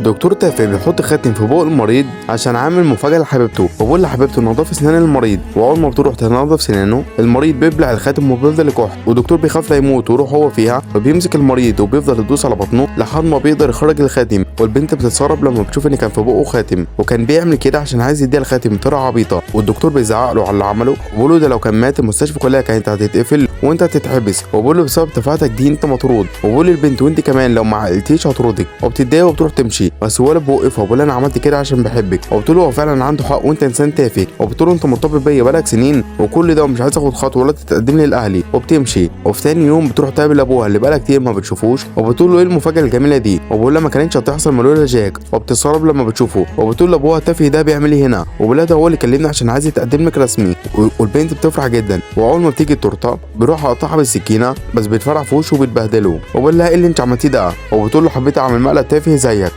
دكتور تافه بيحط خاتم في بق المريض عشان عامل مفاجأة لحبيبته، وبيقول لحبيبته نظف سنان المريض، واول ما بتروح تنظف سنانه المريض بيبلع الخاتم وبيفضل يكح، والدكتور بيخاف لا يموت ويروح هو فيها، فبيمسك المريض وبيفضل يدوس على بطنه لحد ما بيقدر يخرج الخاتم. والبنت بتتصرف لما بتشوف ان كان في بقه خاتم، وكان بيعمل كده عشان عايز يديها الخاتم بطريقة عبيطه. والدكتور بيزعق له على اللي عمله وبيقول له ده لو كان مات المستشفى كلها كانت هتتقفل وانت هتتحبس، وبيقول له بسبب تفاهتك دي انت مطرود، وبيقول للبنت وانت كمان لو ما عقلتيش هطردك، وبتتضايق وبتروح تمشي. بس الولد بيوقفها وبيقول انا عملت كده عشان بحبك، وبتقول له هو فعلا عنده حق وانت انسان تافه، وبتقول له انت مرتبط بيا بقالك سنين وكل ده ومش عايز اخد خطوة ولا تتقدم لي لاهلي، وبتمشي. وفي تاني يوم بتروح تقابل ابوها اللي بقالها كتير ما بتشوفوش، وبتقول له ايه المفاجاة الجميلة دي، وبقول لها ما كانتش هتحصل من لولا جاك، وبتستغرب لما بتشوفه، وبتقول لابوها التافه ده بيعمل ايه هنا، وبيقول ده هو اللي كلمني عشان عايز يتقدم لك رسمي. والبنت بتفرح جدا، واول ما بتيجي التورتة بيروح قاطعها بالسكينة بس بيتفرع في وشه وبيتبهدله، وبقول لها ايه اللي انت عملتيه ده، وبتقول له حبيت اعمل مقلب تافه زيك.